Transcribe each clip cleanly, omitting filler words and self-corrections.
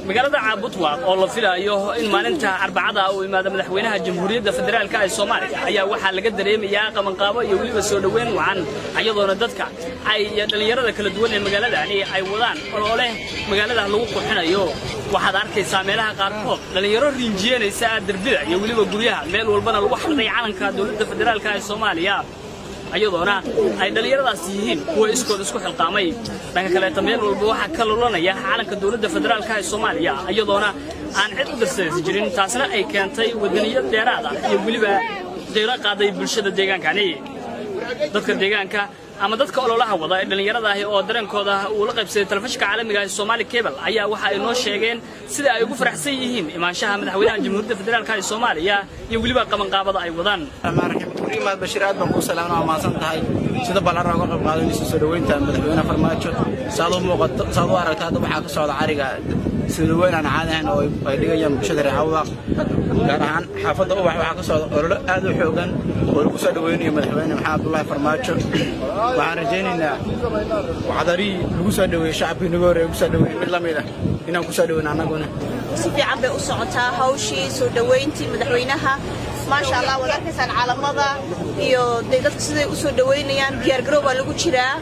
Magaalada Caabudwaaq oo la filaayo in maalinta Arbacada uu imaado madaxweynaha Jamhuuriyadda Federaalka ee Soomaaliya ayaa waxaa laga dareemayaa qabanqaabo iyo weliba soo dhoweyn wacan, iyadoona dadka ay iyo dhallinyarada kala duwan ee magaaladani ay wadaan olole magaalada lagu qurxinayo. Waxaad arkaysaa meelaha qaarkood dhallinyaro rinjiyenaysa derbida iyo weliba guryaha, meel walbana lagu xardhay calanka Dowladda Federaalka ee Soomaaliya, iyadoona ay dhallinyaradaas yihiin kuwa iskood isku xilqaamay. Dhanka kaleeta, meel walba waxaa ka lulanaya calanka Dowladda Federaalka ee Soomaaliya, iyadoona aan cid u dirsadaysa jirin, taasna ay keentay wadaniyad dheeraad ah iyo weliba qiiro qaaday bulshada deegaankani. Dadka deegaanka ama dadka ololaha wada ee dhallinyarada ahi oo dareenkooda uu la qaybsaday telefishinka caalamiga ah ee Somali Cable ayaa waxa ay noo sheegeen sida ay ugu faraxsan yihiin imaanshaha madaxweynaha Jamhuuriyadda Federaalka ee Soomaaliya iyo weliba qabanqaabada ay wadaan. Rimaad Bashiir, aad baan kuu salaamna. Waa mahadsan tahay sida ballan uga qayb qaadanaysa soo dhoweynta madaxweyne Farmaajo. Saad u muuqato, saad u aragto, hadda waxaa ka socda cariga soo dhoweyn aan caadi ahayn oo ay dhigayaan bulshada reer Cawdaq, gaar ahaan xaafadda Ubax. Waxaa ka socda ololo aad u xoogan oo lagu soo dhoweynayo madaxweyne Maxamed Cabdullaahi Farmaajo. Waxaan rajaynaynaa wacdarihii lagu soo dhoweeyey shacabkii nagu horreeyay lagu soo dhoweeyey mid la mid ah inaan ku soo dhoweyno annaguna. Si fiican bay u socotaa hawshii soo dhoweyntii madaxweynaha, maasha Allah. Waad arkaysaan calamada iyo dee dadka siday u soo dhoweynayaan. Diyaargarow baa lagu jiraa.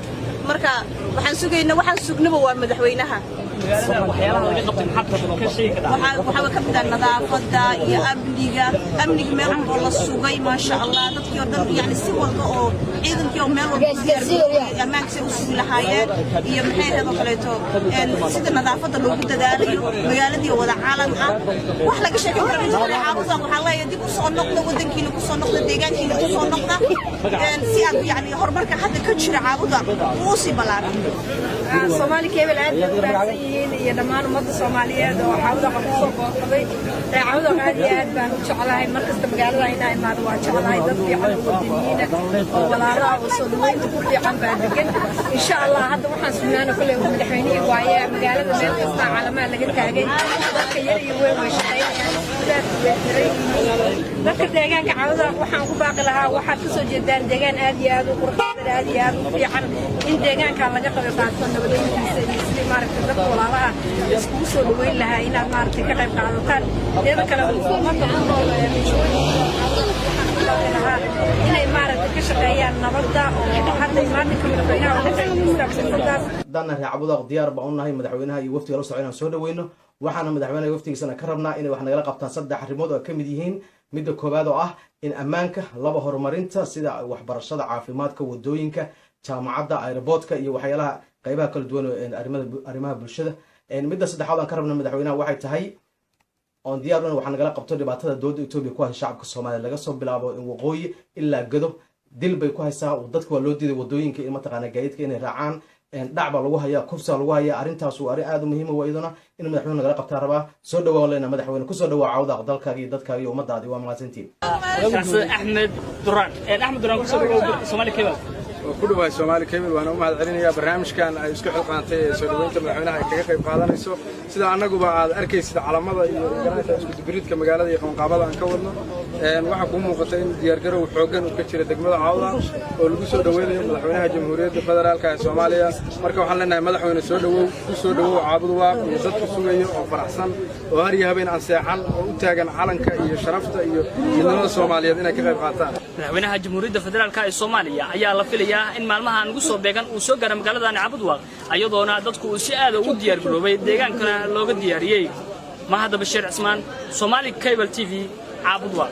Marka waxaan sugayna, waxaan sugnaba waa madaxweynaha. Waxyaalaha laga qabtay maxaad ka sheegi kartaa? Waxaa ka mid ah nadaafadda iyo amniga. Amniga meel walba la sugay, maasha Allah. Dadkii oo dhan, yani si walba oo ciidankii oo meel walba u diyaargaroobay ammaanka say u sugi lahaayeen, iyo maxay ahayd oo kaleeto sida nadaafadda loogu dadaalayo, magaaladii oo wada calan ah, wax laga sheekan kara ma jiro. Caabudaaq waxaa leeyahay, dib u soo noqda waddankiina, ku soo noqda deegaankiina, ku soo noqda si aad yani horumarka hadda ka jira Caabudaaq uu usii ballaaran. Soomaali Cable aad bay u mahadsan yihiin iyo dhammaan ummadda Soomaaliyeed oo Cawdaqa ku soo booqday. Reer Cawdaq aad iyo aad baan u jeclahay. Markasta magaalada inaa imaado waa jeclahay. Dad fiican oo wadaniyiina oo walaalaha oo soo dhaweynta ku fiican baa degan. Insha Allah hadda waxaan sugnaana kolley madaxweynihii waaye. Magaalada meel kasta calamaa laga taagay. Dadka yar iyo weyn way shaqaynayaan, iskuulaadku way xiran yihiin. Dadka deegaanka Cawdaq waxaan ku baaqi lahaa, waxaad ka soo jeedaan deegaan aad iyo aad u qurux badan, aad iyo aad u fiican, in deegaanka laga qayb qaato nabadeyntiisa iyo sidii maaragtay dadka walaalaha iskugu soo dhaweyn lahaa inaad maaragtay ka qayb qaadataan. Teeda kale, ummadda ku nool waxaan ku baaqi lahaa inay maaragtay ka shaqeeyaan nabadda oo hadda imaatinka madaxweynaha uga faa'iidaystaan fursadaas. Haddaana reer Cabudaq diyaar baan u nahay madaxweynaha iyo waftiga la socda inaan soo dhaweyno. Waxaana madaxweynaha iyo waftigiisana ka rabnaa inay wax nagala qabtaan saddex arrimood oo ay ka mid yihiin: midda koowaad oo ah in ammaanka, laba horumarinta sida waxbarashada, caafimaadka, wadooyinka, jaamacadda, airportka iyo waxyaalaha qaybaha kala duwan oo arrimaha bulshada. Midda saddexaad aan ka rabna madaxweynaha waxay tahay oon diyaar una wax nagala qabto dhibaatada dowladda Etoobiya ku haysa shacabka Soomaaliya, laga soo bilaabo waqooyi ilaa Gado. Dil bay ku haysaa dadka, waa loo diiday wadooyinka in mataqaana gaadiidka inay raacaan, dhac baa lagu hayaa, kufsaa lagu hayaa. Arrintaas waa arrin aada u muhiima, waa iyaduna in madaxweyne nagala qabtaa rabaa. Soo dhawaan lena madaxweyne, kusoo dhawaa Cawdaaq, dalkaaga iyo dadkaaga iyo ummadaadi. Waa mahadsantiin. Axmed Duraan, Axmed Duraan, kusoo dhawow Somali Cable. Waa ku dhawahay Soomaali Cable, waana u mahad celinayaa barnaamijkan ay isku xilqaantay ee soo dhaweynta madaxweynaha ay kaga qayb qaadanayso. Sida annaguba aad arkaysid, calamada iyo garanaysa isku dubridka magaalada iyo qabanqaabada aan ka wadno, waxaa kuu muuqata in diyaargarow xooggan uu ka jira degmada Cawda oo lagu soo dhaweynayo madaxweynaha Jamhuuriyadda Federaalka ee Soomaaliya. Marka waxaan leenahay, madaxweyne, soo dhowow, ku soo dhowow Caabudwaaq iyo dadku sugayo oo faraxsan oo har iyo habeen aan seexan oo u taagan calanka iyo sharafta iyo midnimada Soomaaliyeed inay ka qayb qaataan. Madaxweynaha Jamhuuriyadda Federaalka ee Soomaaliya ayaa la filayaa in maalmaha ugu soo beegan uu soo gaaro magaalada Cabudwaaq, iyadoona dadku uu si aad ugu diyaar garoobay, deegaankana looga diyaariyey. Mahadda Bashiir Cismaan, Somali Cable TV, Caabudwaaq.